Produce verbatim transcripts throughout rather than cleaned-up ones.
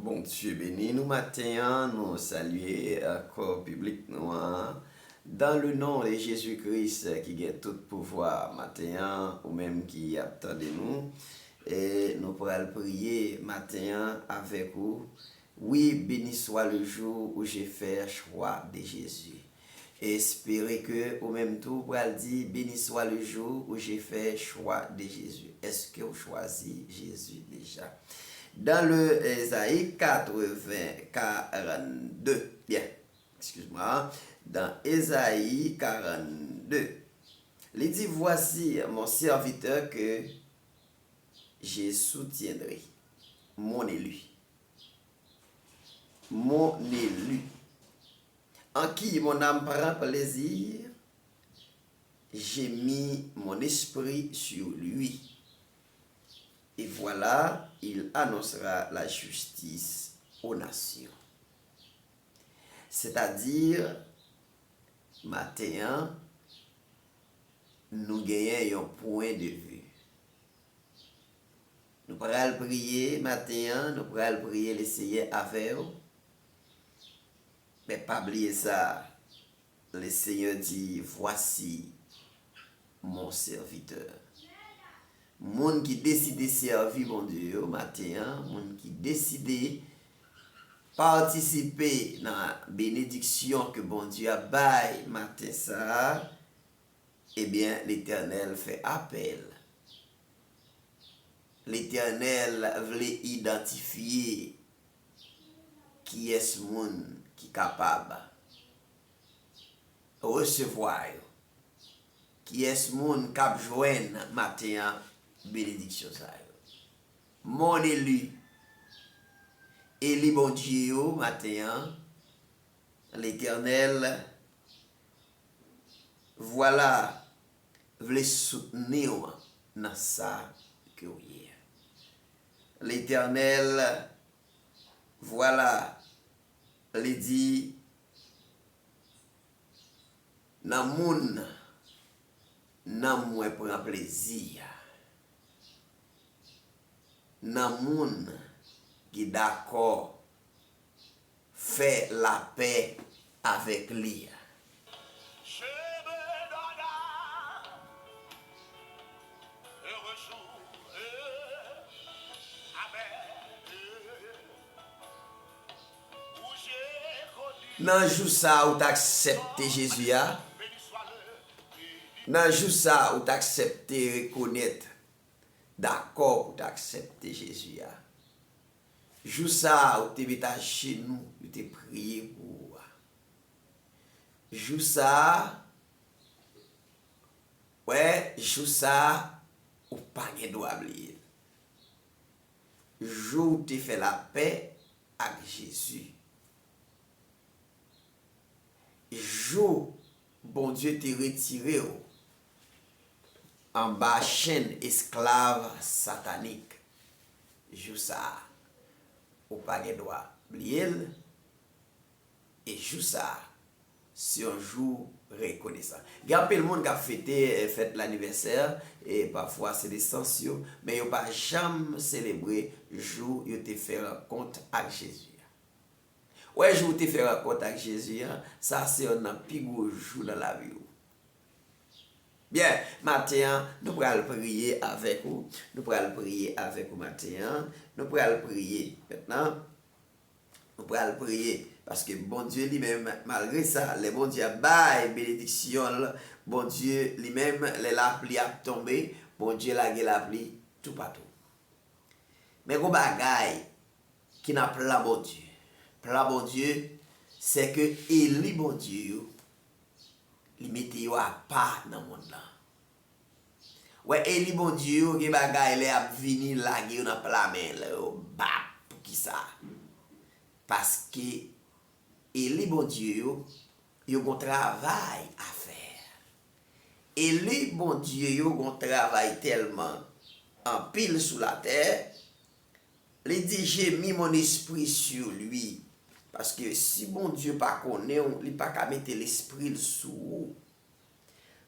Bondye beni nou maten an, nou salye ankò piblik nou an. Dans le nom de Jésus-Christ ki gen tout pouvwa maten an, ou menm ki ap tande nou, e nou pral priye maten an avèk ou. Oui, béni soit le jour où j'ai fait choix de Jésus. Espere ke ou menm tou pral di, béni soit le jour où j'ai fait choix de Jésus. Èske w chwazi Jezi deja? Dans le Ezayi quatre-vingts quarante-deux, byen, excuse-moi, dans Ezayi quarante-deux, li di, voici mon serviteur que je soutiendrai, mon élu. Mon élu, en qui mon âme prend plaisir, j'ai mis mon esprit sur lui. Et voilà, il annoncera la justice aux nations. Sètadi, maten an, nou genyen yon pwen de vi. Nou pral priye maten an, nou pral priye Lesenyè avè w. Men pa bliye sa, Lesenyè di, voici mon serviteur. Moun ki deside sèvi Bondye yo maten an, moun ki deside patisipe nan benediksyon ke Bondye ap bay maten sa a, ebyen, Letènèl fè apèl. Letènèl vle idantifye kiyès moun ki kapab resevwa yo. Kiyès moun k ap jwenn maten an benediksyon sa yo? Mon eli, eli Bondye yo maten an, Letènèl, vwala, vle soutni w nan sa ke w ye. Letènèl, vwala, li di, nan moun nanm mwen pran plezi a, nan moun ki dakò fè lapè avèk li a. Nan jou sa a, ou t aksepte Jezi a. Nan jou sa a, ou t aksepte rekonèt, dakò pou w t aksepte Jezi a. Jou sa a, ou te met ajenou, ou te priye pou ou a. Jou sa a, wè, jou sa a, ou pa gen dwa bliye l. Jou w te fè lapè ak Jezi. Jou Bondye te retire w anba chenn esklav satanik, jou sa a, ou pa gen dwa bliye l, e jou sa a, se yon jou rekonesan. Gen anpil moun k ap fete, eh, fèt lanivèsè, e pafwa se nesans yo, men yo pa janm selebre jou yo te fè rankont ak Jezi a. Wè, jou w te fè rankont ak Jezi an, sa se yonn nan pi gwo jou nan lavi w. Byen, maten an, nou pral priye avèk ou. Nou pral priye avèk ou maten an. Nou pral priye. Mentnan, nou pral priye. Paske Bondye li menm, malgre sa, lè Bondye ap bay benediksyon l, Bondye li menm, lè lapli ap tonbe, Bondye lage lapli toupatou. Men gon bagay ki nan plan Bondye. Plan Bondye, se ke eli Bondye yo, li mete yo apa nan mond lan. Wè, eli Bondye yo, gen bagay lè y ap vini, lage yo nan pla men, lè yo bap. Poukisa? Paske eli Bondye yo, yo gon travay a fè. Eli Bondye yo gon travay tèlman anpil sou latè, li di, j'ai mis mon esprit sur lui. Paske si Bondye pa konnen w, li pa ka mete lespri l sou ou.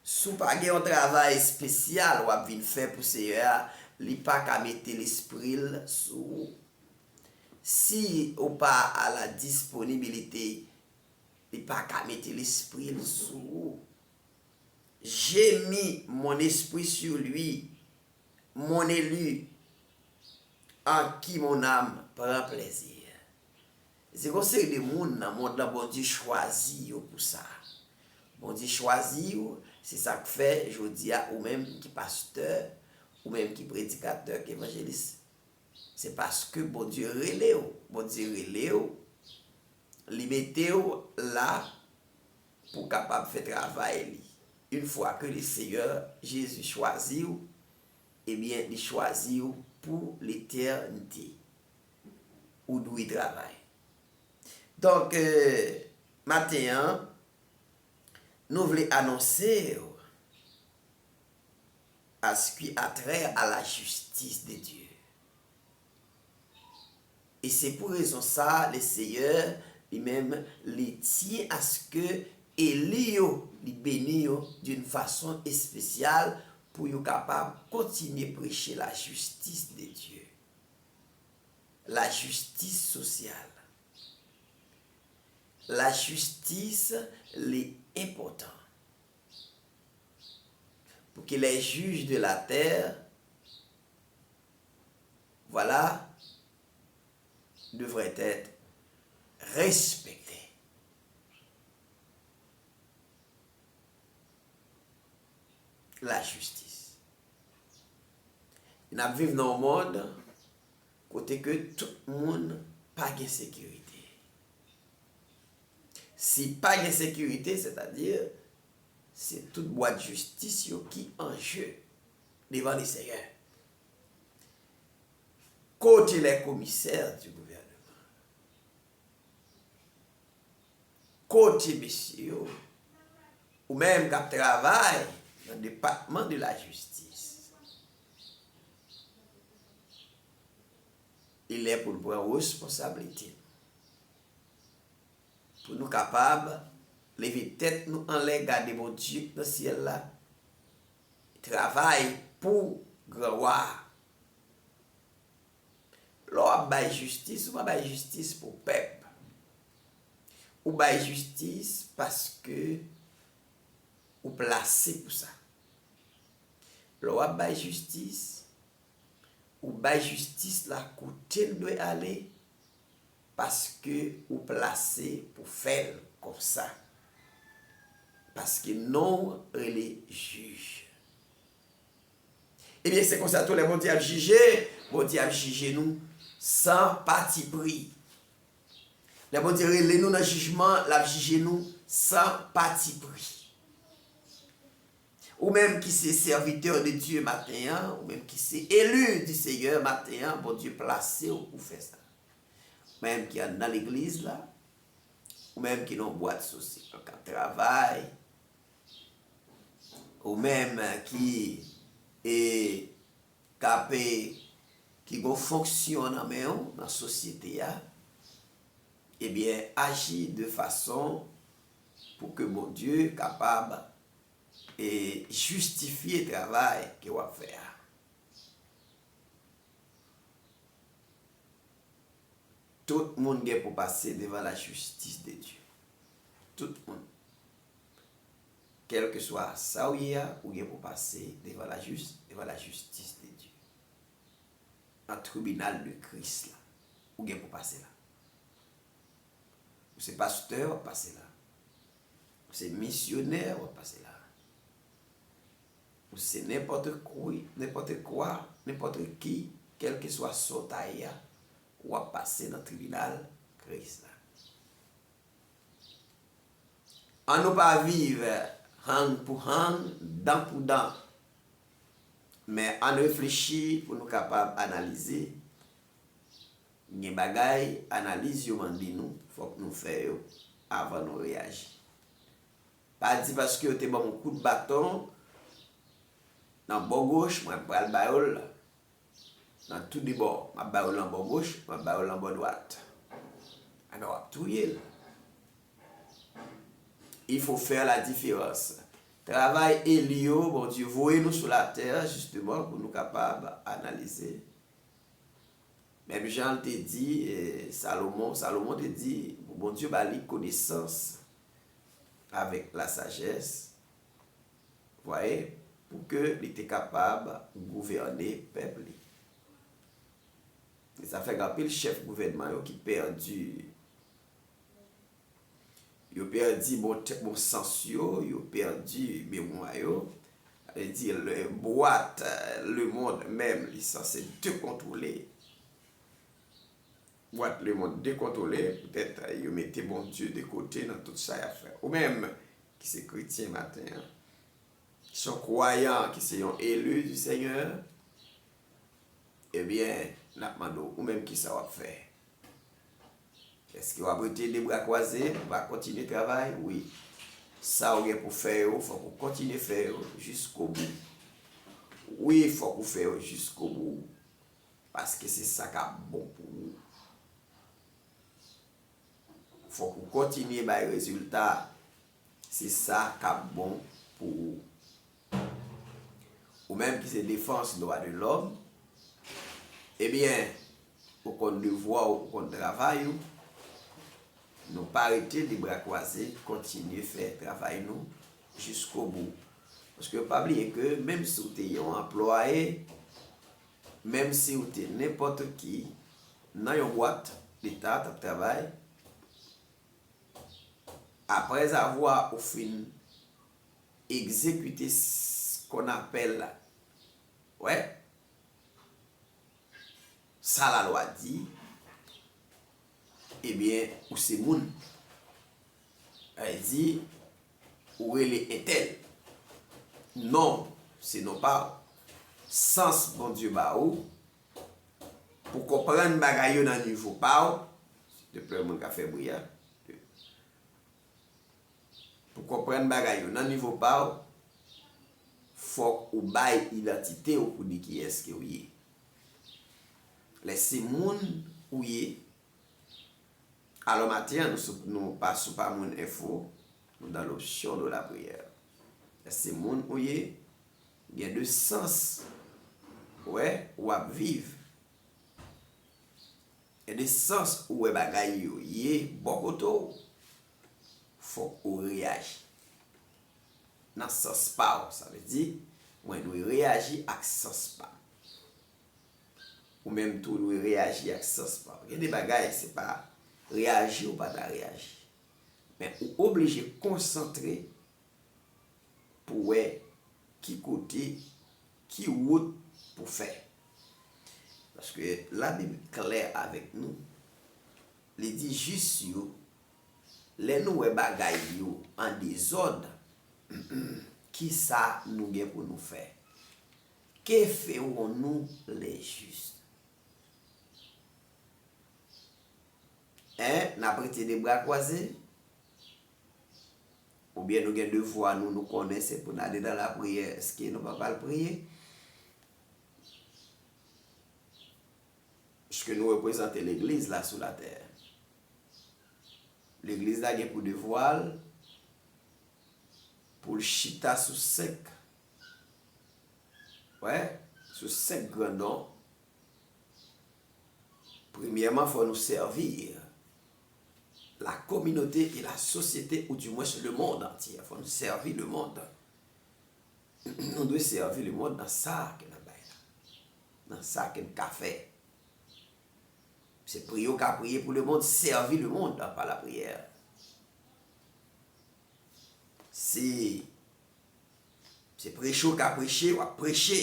Si w pa gen yon travay espesyal w ap vin fè pou Seyè a, li pa ka mete lespri l sou ou. Si ou pa a la disponibilite, li pa ka mete lespri l sou ou. J'ai mis mon esprit sur lui, mon élu, en qui mon âme prend plaisir. Se yon seri de moun nan mond lan Bondye chwazi yo pou sa. Bondye chwazi w, se sa k fè jodi a ou menm ki pastè, ou menm ki predikatè, ki evanjelis, se paske Bondye rele w. Bondye rele w, li mete w la pou w kapab fè travay li. Une fois que le Seigneur Jésus chwazi w, ebyen, li chwazi w pou letènite. Ou dwe travay. Donk, euh, maten an, nou vle anonse w à ce qui a trait à la justice de Dieu. E se pou rezon sa, le Seyè, li menm, li tyen aske eli yo, li beni yo d'une façon spéciale pou yo kapab kontinye preche la justice de Dieu. La justice sociale. La justice, li enpòtan. Pour que les juges de la terre, voilà, devraient être respectés. La justice. N ap viv nan yon mond kote ke tout moun pa gen sekirite. Si pa gen sekirite, sètadi, se tout bwat jistis yo ki an je devan le Seyè. Kote les commissaires du gouvernement? Kote mesye yo? Ou menm k ap travay nan depatman de la jistis, li lè pou n pran responsablite nou. Pou nou kapab leve tèt nou anlè, gade Bondye k nan syèl la, travay pou gran wa a. Lè w ap bay jistis, ou pa bay jistis pou pèp. Ou bay jistis paske ou plase pou sa. Lè w ap bay jistis, ou bay jistis la kote l dwe ale, paske ou plase pou fè l konsa. Paske non w rele jij. Ebyen, se konsa tou, lè Bondye ap jije, Bondye ap jije nou san patipri. Lè Bondye rele nou nan jijman, l ap jije nou san patipri. Ou menm ki se serviteur de Dieu maten an, ou menm ki se élu du Seigneur maten an, Bondye plase w pou fè sa. Ou menm ki anndan legliz la, ou menm ki nan bwat sosyal k ap travay, ou menm ki, e, k ap, e, ki gon fonksyon nan men w nan sosyete a, ebyen, aji de fason pou ke Bondye kapab, e, jistifye travay ke w ap fè a. Tout moun gen pou pase devan la justice de Dieu. Tout moun. Kèlkeswa sa w ye a, ou gen pou pase devan la jis-, devan la justice de Dieu. Nan tribinal de Kris la, ou gen pou pase la. Ou se pastè, w ap pase la. Ou se misyonè, w ap pase la. Ou se nenpòt kwi, nenpòt kwa, nenpòt ki, kèlkeswa sa w ta ye a, w ap pase nan tribinal Kris la. Ann nou pa viv hang pou hang, dan pou dan. Men ann reflechi pou nou kapab analize. Gen bagay, analiz yo mande nou, fòk nou fè yo avan nou reyaji. Pa di paske yo te ban m yon kout baton nan bò goch, mwen pral ba yo l nan tou de bò. M ap ba yo l nan bò goch, m ap ba yo l nan bò dwat. Anben, w ap touye l. Il faut faire la différence. Travay eli yo, Bondye voye nou sou latè, jisteman, pou nou kapab analize Menm jan l te di, eh, Salomon, Salomon te di pou Bondye ba li konesans avèk lasajès, vwaye, pou ke li te kapab gouvène pèp li. E sa fè gen anpil chèf gouvènman yo ki pèdi, yo pèdi bon, bon sans yo, yo pèdi memwa yo. Sa vle di, le, bwat, eh, lemonn menm, li sanse dekontwole. Bwat lemonn dekontwole, poutèt, eh, yo mete Bondye de kote nan tout sa y ap fè. Ou menm ki se kretyen maten an, se yon kwayan ki se yon eli di Senyè, ebyen, n ap mande w, ou menm, kisa w ap fè? Èske w ap rete de bra kwaze, ou pa kontinye travay? Wi. Sa w gen pou fè yo, fòk ou kontinye fè yo jiskobou. Wi, fòk ou fè yo jiskobou, paske se sa k ap bon pou ou. Fòk ou kontinye bay rezilta. Se sa k ap bon pou ou. Ou menm ki se defans dwa de lòm, ebyen, ou konn devwa w, ou konn travay ou. Nou pa rete de bra kwaze, kontinye fè travay nou jiskobou. Paske pa bliye ke menm si w te yon anplwaye, menm si w te nenpòt ki nan yon bwat Leta t ap travay, Après avoir ou fin egzekite ce qu'on appelle, wè, sa lalwa di, ebyen, ou se moun. Sa vle di, ou rele entèl. Non, se non pa w. Sans Bondye ba ou, pou konprann bagay yo nan nivo pa w, silteplè, moun ka fè bri a. Pou konprann bagay yo nan nivo pa w, fòk ou bay idantite w pou di kiyès ke w ye. Lè se moun ou ye, alò maten an, nou sou, nou pa sou Pa Moun Enfo, nou dans l'option de la prière. Lè se moun ou ye, gen de sans, wè, w ap viv. Gen de sans ou wè bagay yo ye bò kote w, fòk ou reyaji nan sans pa w. Sa vle di, mwen dwe reyaji ak sans pa m. Ou menm tou dwe reyaji ak sans pa w. Gen de bagay, se pa reyaji ou pa ta reyaji. Men ou oblije konsantre pou wè ki kote, ki wout pou fè. Paske Labib klè avèk nou. Li di jis yo, lè nou wè bagay yo an dezòd, kisa nou gen pou nou fè? Que ferons-nous les justes? En, n ap rete de bra kwaze? Oubyen nou gen devwa nou, nou konnen se pou n ale nan lapriyè, èske nou pa pral priye? Paske nou reprezante legliz la sou latè. Legliz la gen pou devwa l, pou l chita sou senk, wè, sou senk gran don. Premyèman, fò nou sèvi la kominote e la sosyete, ou dimwens le mond antye. Fò nou sèvi le mond. Nou dwe sèvi le mond nan sa ke n ap bay la, nan sa ke n ka fè. Se priye w ka priye pou le mond, sèvi le mond pa la priyè. Se, se preche w ka preche, w ap preche.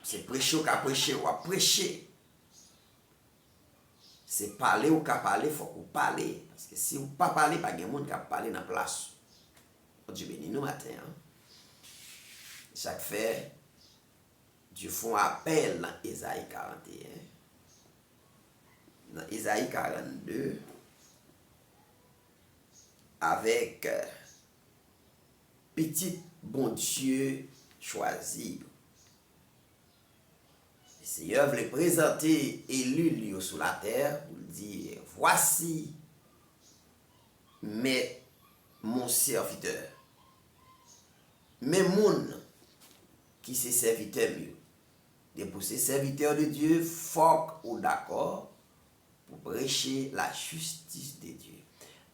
Se preche w ka preche, w ap preche. Se pale w ka pale, fòk ou pale. Paske si w pa pale, pa gen moun k ap pale nan plas ou. Bondye beni nou maten an. Sa k fè, Dye fè yon apèl nan Ezayi karanteyen. Nan Ezayi karannde, avèk, euh, pitit Bondye chwazi yo. Senyè vle prezante eli l yo sou latè pou l di, Voici, mais mon serviteur. Men moun ki se sèvitè m yo. Depi w se sèvitè de Dye, fòk ou dakò pou preche la jistis de Dye.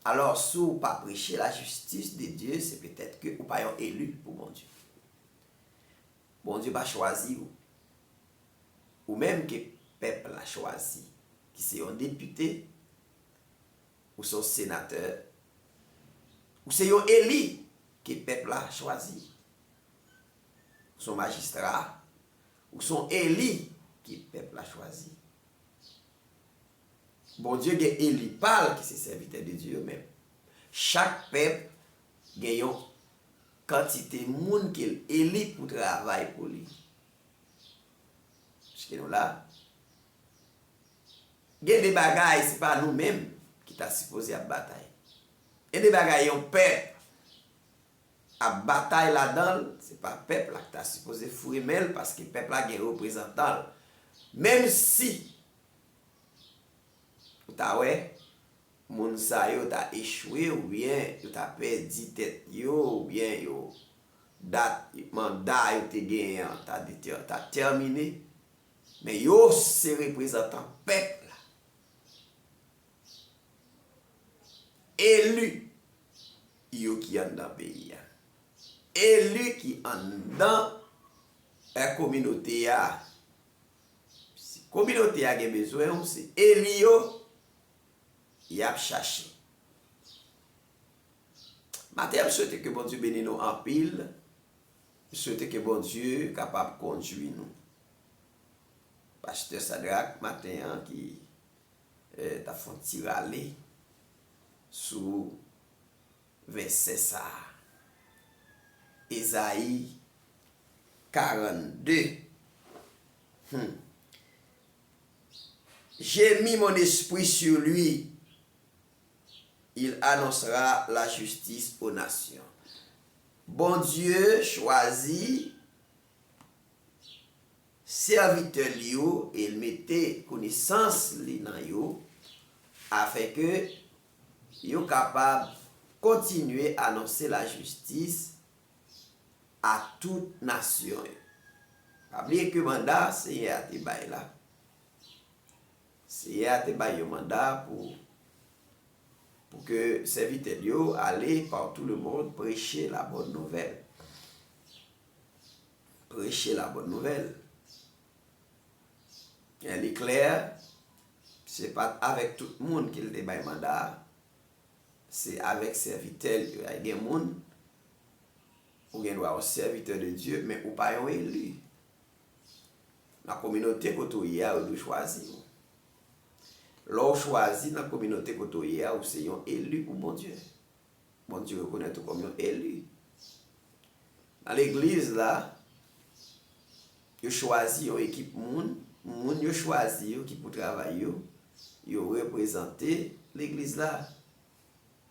Alò, si w pa preche la jistis de Dye, se petèt ke ou pa yon eli pou Bondye. Bondye pa chwazi w. Ou menm ke pèp la chwazi, ki se yon depite, ou se yon senatè, ou se yon eli ke pèp la chwazi. Ou se yon majistra, ou se yon eli ke pèp la chwazi. Bondye gen eli pa l ki se sèvitè de Dye yo menm. Chak pèp gen yon kantite moun ke l eli pou travay pou li. Èske nou la? Gen de bagay, se pa nou menm ki ta sipoze ap batay. Gen de bagay yon pèp ap batay ladan l, se pa pèp la ki ta sipoze foure men l, paske pèp la gen reprezantan l. Menm si ou ta wè, moun sa yo ta echwe oubyen yo ta pèdi tèt yo oubyen yo, dat manda yo te genyen an ta detè-, ta tèmine, men yo se reprezantan pèp la. Eli yo ki anndan peyi a. Eli ki anndan, eh, kominote a. Si kominote a gen bezwen w, se eli yo y ap chache. Maten an, m swete ke Bondye beni nou anpil. M swete ke Bondye kapab kondui nou. Pastè Sadrak, maten an, ki, eh, t ap fè yon ti rale sou vèsè sa a. Ezayi karannde. Hmm. J'ai mis mon esprit sur lui, il annoncera la justice aux nations. Bondye chwazi sèvitè l yo e l mete konesans li nan yo, afenke yo kapab kontinye anonse lajistis a tout nasyon yo. Pa bliye ke manda Seyè a te bay la, Seyè a te bay yo manda pou, pou ke sèvitè l yo ale partout le monde preche la bonne nouvelle. Preche la bonne nouvelle. E li klè, se pa t avèk tout moun ke l te bay manda a, se avèk sèvitè l yo. Ay gen moun, ou gen dwa yon sèvitè de Dye, men ou pa yon eli. Nan kominote kote w ye a, yo dwe chwazi w. Lè w chwazi nan kominote kote w ye a, ou se yon eli pou Bondye. Bondye rekonèt ou kòm yon eli. Nan legliz la, yo chwazi yon ekip moun, moun yo chwazi yo ki pou travay yo, yo reprezante legliz la.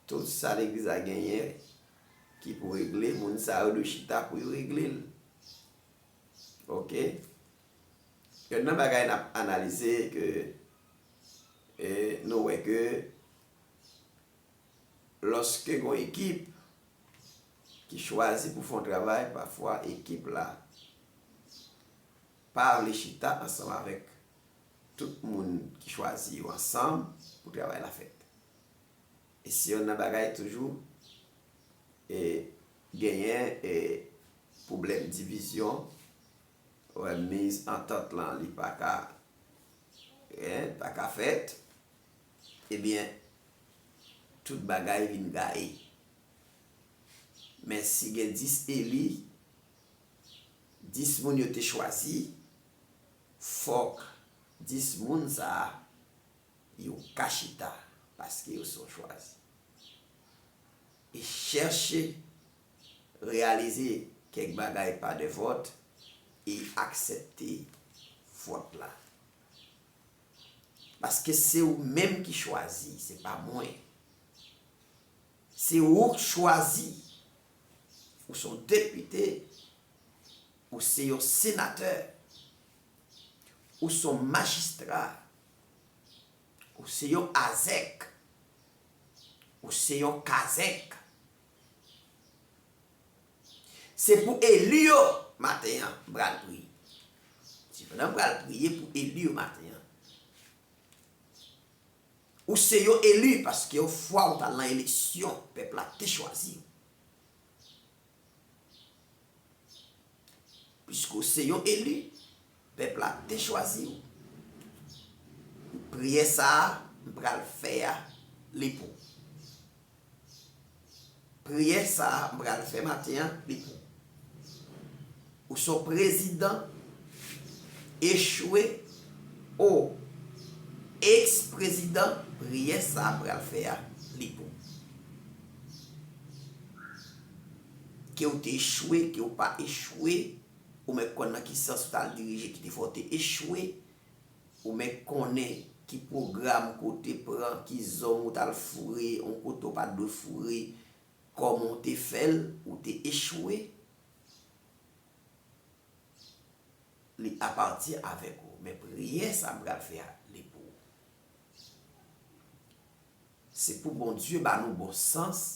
Tout sa legliz la genyen ki pou regle, moun sa yo dwe chita pou yo regle l. Oke? Youn nan bagay n ap analize ke, e, nou wè ke lòske gon ekip ki chwazi pou fè yon travay, pafwa ekip la pa vle chita ansanm avèk tout moun ki chwazi yo ansanm pou travay la fèt. E se youn nan bagay toujou, e, genyen, e, pwoblèm divizyon, wè, mezantant lan, li pa ka, en, pa ka fèt, ebyen, tout bagay vin gaye. Men si gen dis eli, dis moun yo te chwazi, fòk dis moun sa a, yo ka chita, paske yo se yon chwazi. E chèche reyalize kèk bagay pa de vòt e aksepte vòt la. Paske se ou menm ki chwazi, se pa mwen. Se ou k chwazi. Ou se yon depite, ou se yon senatè, ou se yon majistra, ou se yon azèk, ou se yon kazèk. Se pou eli yo maten an, m pral priye. Se Pandan m pral priye pou eli yo maten an. Ou se yon eli paske yon fwa ou t al nan eleksyon, pèp la te chwazi w. Piske w se yon eli, pèp la te chwazi w. Priyè sa a, m pral fè a, li pou w. Priyè sa a, m pral fè maten an, li pou w. Ou se yon prezidan echwe, o eks prezidan, priyè sa a, m pral fè a, li pou w. Ke w te echwe, ke w pa echwe, ou mèt konn nan ki sans ou t al dirije ki te fè w te echwe, ou mèt konnen ki pwogram ke w te pran, ki zòm ou t al foure, yon kote w pa t dwe foure, kòman w te fè l, ou te echwe. Li apati avèk ou, men priyè sa m pral fè a, li pou ou. Se pou Bondye ba nou bon sans,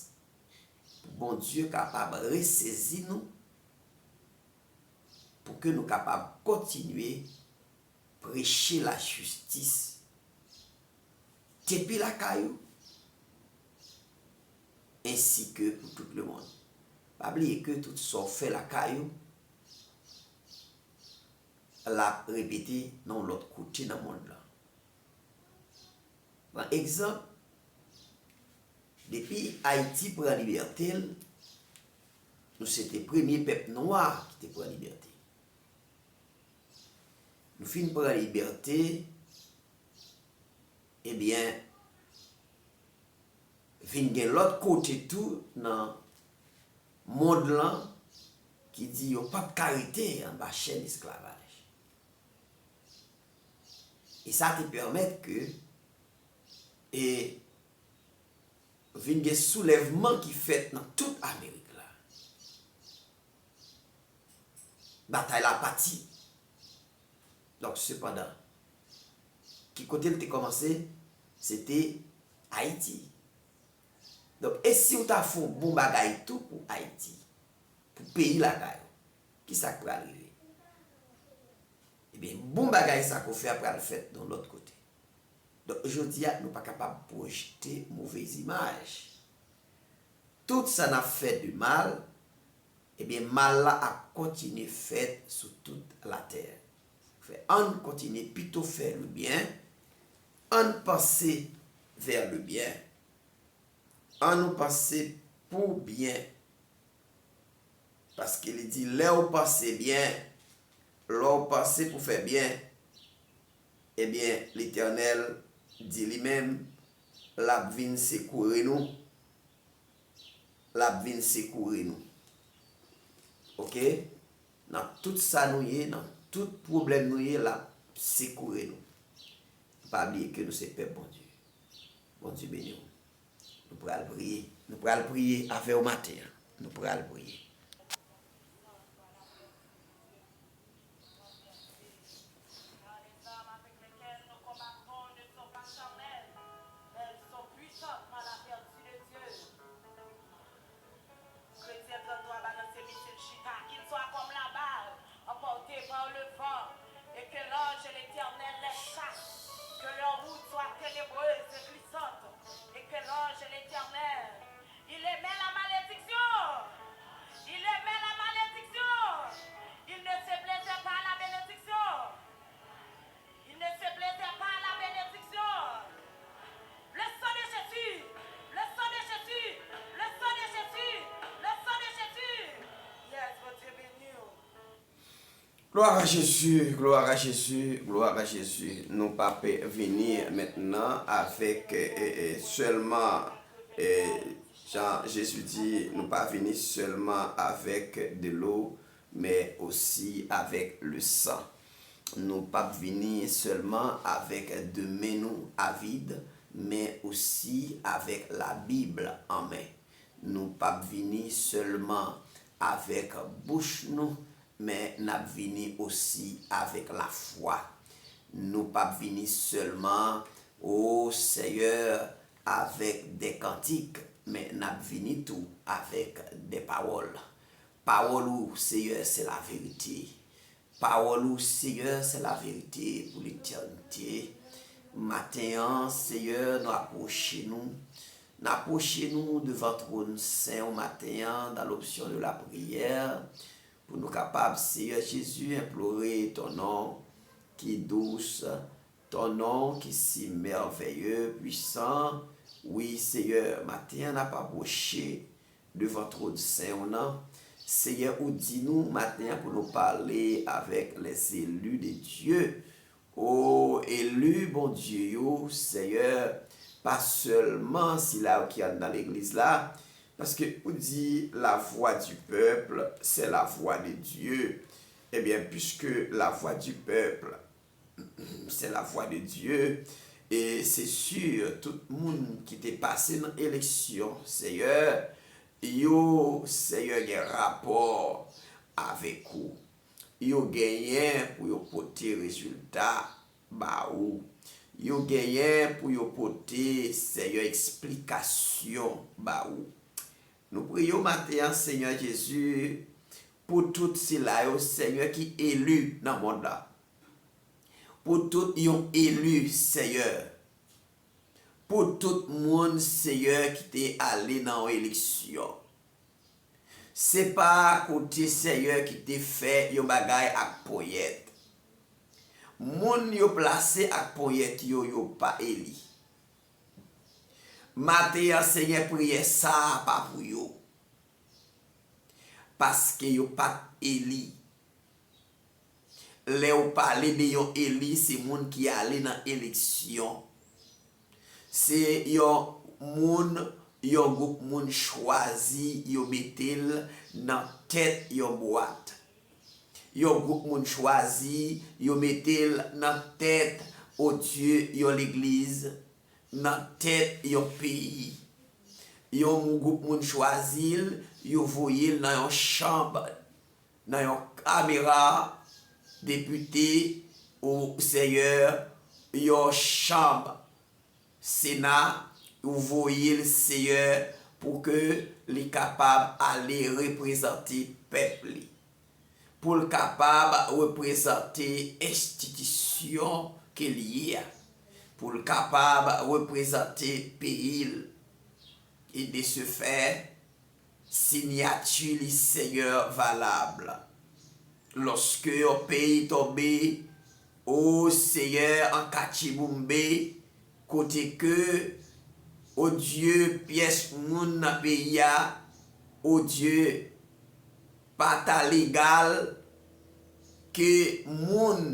pou Bondye kapab resezi nou, pou ke nou kapab kontinye preche lajistis depi lakay ou, ensi ke pou tout lemonn. Pa bliye ke tout sa w fè lakay ou, l ap repete nan yon lòt kote nan mond lan. Pran egzanp, depi Ayiti pran libète l, nou se te premye pèp nwa ki te pran libète. Nou fin pran libète, ebyen, vin gen lòt kote tou nan mond lan ki di yo p ap ka rete anba chèn esklavaj. E sa te pèmèt ke, e, vin gen soulèvman ki fèt nan tout Amerik la. Batay la pati. Donk, sepandan, ki kote l te kòmanse? Se te Ayiti. Donk, e si w ta fè yon bon bagay tou pou Ayiti, pou peyi lakay ou, ki sa k pral rive? Ebyen, bon bagay sa ke w fè a pral fèt nan lòt kote. Donk, jodi a, nou pa kapab pwojte movez imaj. Tout sa n ap fè de mal, ebyen, mal la ap kontinye fèt sou tout latè. Fè, ann kontinye pito fè le byen, ann panse vers le bien, ann nou panse pou byen. Paske li di, lè w panse byen, lè w panse pou fè byen, ebyen, Letènèl di li menm, l ap vin sekoure nou. L ap vin sekoure nou. Oke? Nan tout sa nou ye, nan tout pwoblèm nou ye, l ap sekoure nou. Pa bliye ke nou se pèp Bondye. Bondye beni w. Nou pral priye. Nou pral priye avè w maten an. Nou pral priye. Car les armes avec lesquelles nous combattons ne sont pas charnelles, mais elles sont puissantes par la vertu de Dieu. Chrétien tranntrwa, balance misil chita, qu'il soit comme la balle emportée par le vent, et que l'ange de l'Éternel les chasse, que leur route soit ténébreuse et glissante, et que l'ange de l'Éternel, il aimait la malédiction, il aimait la malédiction, il ne se plaisait pas à la bénédiction. Il ne se plaisait pas à la bénédiction. Le sang de Jésus, le sang de Jésus, le sang de Jésus, le sang de Jésus. Yes, Bondye beni w. Gloire à Jésus, gloire à Jésus, gloire à Jésus. Nou p ap vini mentnan avèk, e, e, sèlman, e, jan Jezi di, nou pa vini sèlman avèk dlo, men osi avèk le san. Nou p ap vini sèlman avèk de men nou avid, men osi avèk Labib an men. Nou p ap vini sèlman avèk bouch nou, men n ap vini osi avèk lafwa. Nou p ap vini sèlman, o Seyè, avèk de kantik, men n ap vini tou avèk de pawòl. Pawòl ou, Seyè, se laverite. Pawòl ou, Seyè, se laverite pou letènite. Maten an, Seyè, nou apwoche nou. N apwoche nou devan twòn sen w maten an, dans l'option de la prière, pou nou kapab, Seyè Jezi, enplore ton non ki dous, ton non ki si mèvèye, pwisan. Wi, Seyè, maten an n ap apwoche devan twòn sen w nan. Seyè, ou di nou maten an pou nou pale avèk les élus de Dieu. O eli Bondye yo, Seyè, pa sèlman sila yo ki anndan legliz la, paske ou di la voix du peuple, c'est la voix de Dieu. Ebyen, puisque la voix du peuple, c'est la voix de Dieu, e se si tout moun ki te pase nan eleksyon, Seyè, yo, Seyè, gen rapò avèk ou. Yo genyen pou yo pote rezilta ba ou. Yo genyen pou yo pote, Seyè, eksplikasyon ba ou. Nou priye w maten an, Seyè Jezi, pou tout sila yo, Seyè, ki eli nan mond la. Pou tout yon eli, Seyè. Pou tout moun, Seyè, ki te ale nan yon eleksyon. Se pa kote, Seyè, ki te fè yon bagay ak ponyèt. Moun yo plase ak ponyèt yo, yo pa eli. Maten an, Seyè, priyè sa a pa pou yo. Paske yo pa t eli. Lè w pale de yon eli, se moun ki ale nan eleksyon. Se yon moun, yon gwoup moun chwazi, yo mete l nan tèt yon bwat. Yon gwoup moun chwazi, yo mete l nan tèt, o Dye, yon legliz, nan tèt yon peyi. Yon gwoup moun chwazi l, yo voye l nan yon chanm, nan yon kamera, depite, o Seyè, yon chanm, Sena, ou voye l, Seyè, pou ke li kapab ale reprezante pèp li, pou l kapab reprezante enstitisyon ke l ye a, pou l kapab reprezante peyi l. E de ce fait, sinyati li, Seyè, valab. Lòske yon peyi tonbe, o Seyè, an katchibonbe, kote ke, o Dye, pyès moun nan peyi a, o Dye, pa ta legal ke moun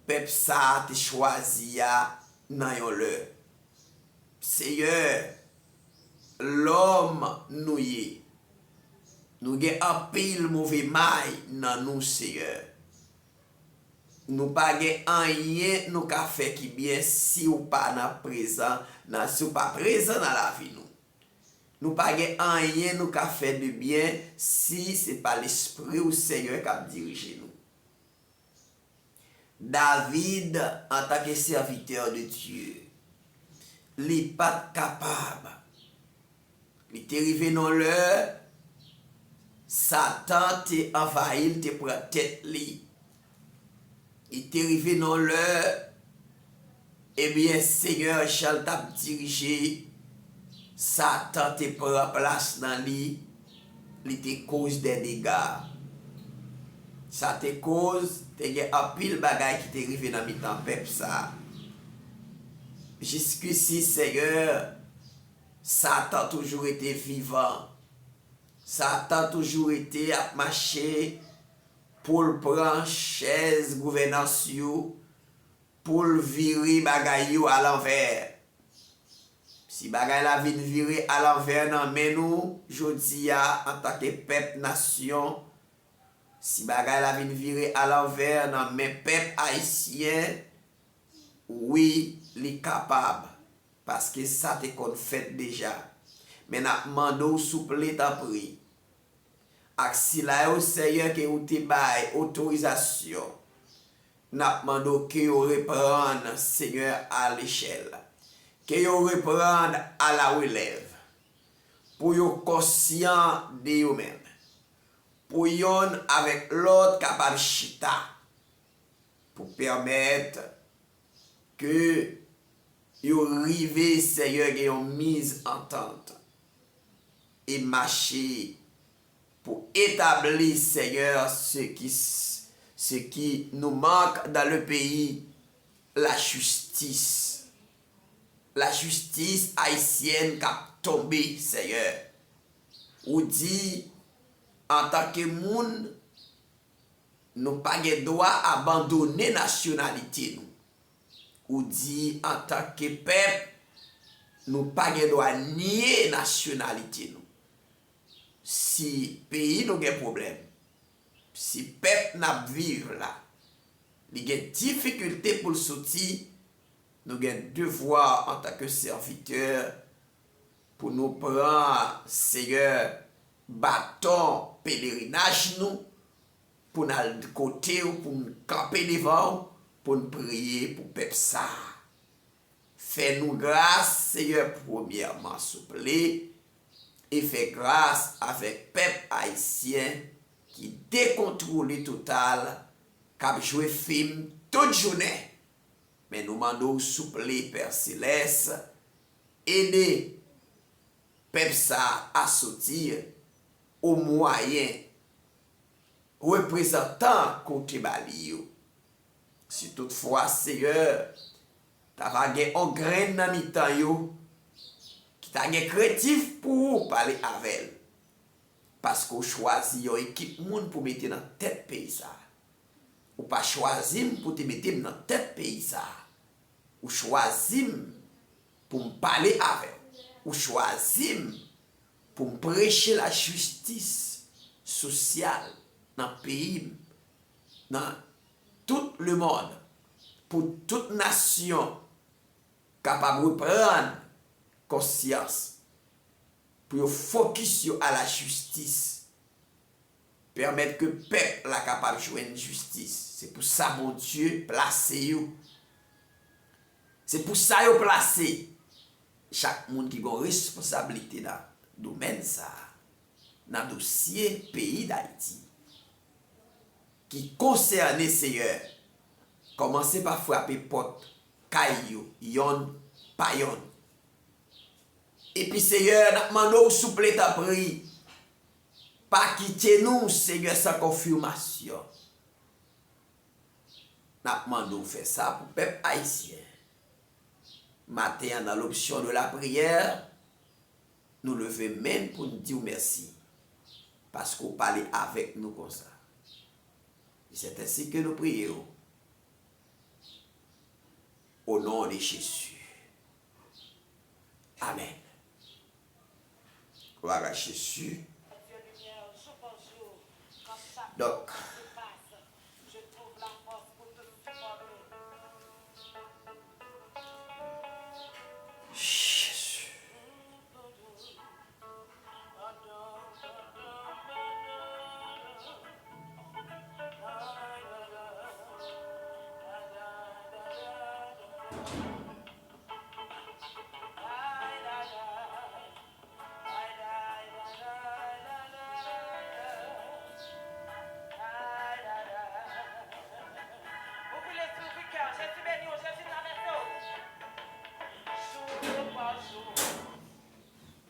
pèp sa a te chwazi a nan yon lè. Seyè, lòm nou ye. Nou gen anpil move may nan nou, Seyè. Nou pa gen anyen nou ka fè ki byen si w pa nan prezan, nan, si w pa prezan nan lavi nou. Nou pa gen anyen nou ka fè de byen si se pa Lespri w, Seyè, k ap dirije nou. David, antanke sèvitè de Dye, li pa t kapab. Li te rive nan lè, Satan te anvayi l, te pran tèt li. Li te rive nan lè, ebyen, Seyè, jan l t ap dirije, Satan te pran plas nan li, li te koz de dega. Sa te koz, te gen anpil bagay ki te rive nan mitan pèp sa a. Jiskisi, Seyè, Satan toujou rete vivan. Satan toujou rete ap mache pou l pran chèz gouvènans yo, pou l vire bagay yo alanvè. Si bagay la vin vire alanvè nan men nou, jodi a, antanke pèp, nasyon, si bagay la vin vire alanvè nan men pèp ayisyen, wi, li kapab, paske sa te konn fèt deja. Men n ap mande w, souple, tanpri, ak sila yo, Seyè, ke ou te bay otorizasyon, n ap mande w ke yo reprann, Seyè, a lechèl. Ke yo reprann a la relèv. Pou yo konsyan de yo menm. Pou yonn avèk lòt kapab chita. pou pèmèt ke yo rive, Seyè, gen yon miz antant e mache pou etabli, Seyè, ce qui, ce qui nous manque dans le pays, la justice. La justice haïtienne k ap tonbe, Seyè. Ou di, antanke moun, nou pa gen dwa abandone nasyonalite nou. Ou di, antanke pèp, nou pa gen dwa nye nasyonalite nou. Si peyi nou gen pwoblèm, si pèp n ap viv la, li gen difikilte pou l soti, nou gen devwa antanke sèvitè pou nou pran, Seyè, baton pelerinaj nou, pou n al kote w, pou n kanpe devan w, pou n priye pou pèp sa a. Fè nou gras, Seyè, premyèman, souple, e fè gras avèk pèp ayisyen ki dekontwole total, k ap jwe fim tout jounen. Men nou mande w, souple, Pè Selès, ede pèp sa a soti o mwayen reprezantan ke w te ba li yo. Si toutfwa, Seyè, ta va gen on grenn nan mitan yo ki ta gen krentif pou ou pale avè l, paske w chwazi yon ekip moun pou mete nan tèt peyi sa a. Ou pa chwazi m pou te mete m nan tèt peyi sa a. Ou chwazi m pou m pale avè w. Ou chwazi m pou m preche lajistis sosyal nan peyi m, nan tout lemonn, pou tout nasyon kapab reprann konsyans, pou yo fokis yo a lajistis, pèmèt ke pèp la kapab jwenn jistis. Se pou sa Bondye plase yo. Se pou sa yo plase chak moun ki gen responsablite nan domèn sa a, nan dosye peyi Dayiti ki konsène, Seyè. Kòmanse pa frape pòt kay yo, yonn pa yonn. Epi, Seyè, n ap mande w, souple, tanpri, pa kite nou, Seyè, san konfimasyon. N ap mande w fè sa pou pèp ayisyen. Maten an, dans l'option de la prière, nou leve men n pou n di w mèsi, paske w pale avèk nou konsa. E c'est ainsi que nous prions. Au nom de Jésus. Amen. Gloire à Jésus. Donk, Jezi.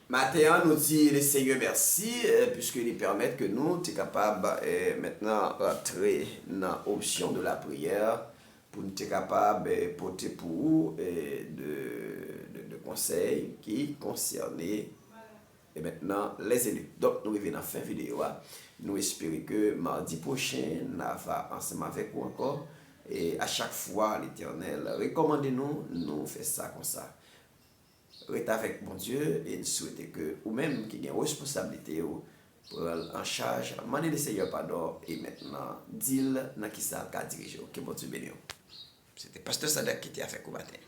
Maten an, nou di Lesenyè mèsi, eh, puiske li pèmèt ke nou te kapab, eh, mentnan rantre nan option de la prière, pou n te kapab, eh, pote pou ou, eh, de, de, de konsèy ki konsène, eh, mentnan, les élus. Donk, nou rive nan fen videyo a. Nou espere ke madi pwochen, n a va ansanm avèk ou ankò. E a chak fwa Letènèl rekòmande nou, nou fè sa konsa. Ret avèk Bondye e n swete ke ou menm ki gen responsablite yo pran l an chaj, mande Lesenyè padon e mentnan di l nan kisa l ka dirije w. Ke Bondye beni w. Se te Pastè Sadak ki te avèk ou maten.